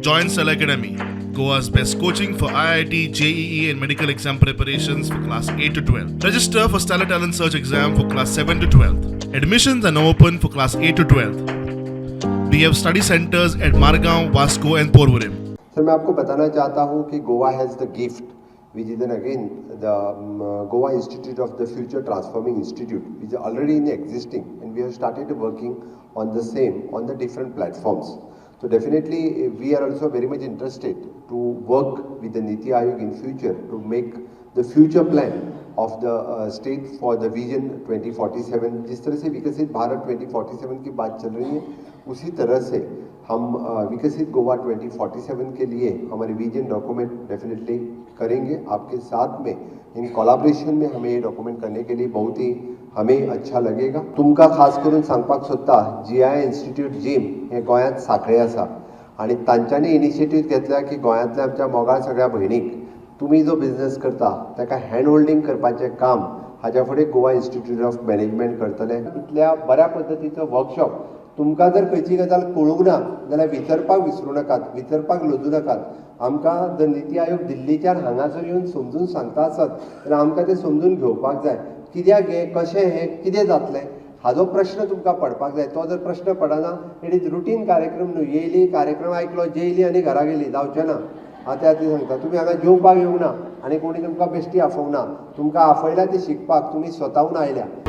Join Stellar Academy, Goa's best coaching for IIT, JEE, and medical exam preparations for class 8 to 12. Register for Stellar Talent Search exam for class 7 to 12. Admissions are now open for class 8 to 12. We have study centers at Margao, Vasco, and Porvorim. Sir, मैं आपको बताना चाहता हूँ कि Goa has the gift, which is then again the Goa Institute of the Future Transforming Institute, which is already in existing, and we have started working on the same on the different platforms. So definitely we are also very much interested to work with the Niti Aayog in future to make the future plan of the state for the Vision 2047. जिस तरह से विकसित भारत 2047 की बात चल रही है, उसी तरह से हम विकसित Goa 2047 K लिए हमारे विजन डॉक्यूमेंट डेफिनेटली करेंगे आपके साथ में. इन कोलैबोरेशन में हमें ये डॉक्यूमेंट करने के लिए बहुत ही हमें अच्छा लगेगा. तुमकां खास करून सांगपाक सोदता, जीआय इन्स्टिट्यूट जीम हे गोंयांत सांखळे आसा आनी तांच्यांनी इनिशिएटीव घेतल्या की गोंयांतल्या आमच्या मोगाळ सगळ्या भयणीक तुमी जो बिझनस करता ताका हँड होल्डिंग करपाचें काम हाज्या फुडें गोवा इन्स्टिट्यूट ऑफ मॅनेजमेंट करतले. इतल्या बऱ्या पद्दतीचो वर्कशॉप, तुमकां जर खंयची गजाल कळूंक ना जाल्यार विचारपाक विसरूं नाकात, विचारपाक लजूं नाकात. आमकां जर निती आयोग दिल्लीच्यान हांगासर येवन समजून सांगता आसत जाल्यार आमकां तें समजून घेवपाक जाय. कित्याक हें, कशें हें, कितें जातलें, हाजो प्रश्न तुमकां पडपाक जाय. तो जर प्रश्न पडना, it is routine कार्यक्रम न्हू. येयली, कार्यक्रम आयकलो, जेयली आनी घरा गेली, जावचें ना. हांव त्या खातीर सांगता, तुमी हांगा जेवपाक येवंक ना आनी कोणी तुमकां बेश्टी आफोवंक ना. तुमकां आफयला ते शिकपाक. तुमी स्वताहून आयल्या.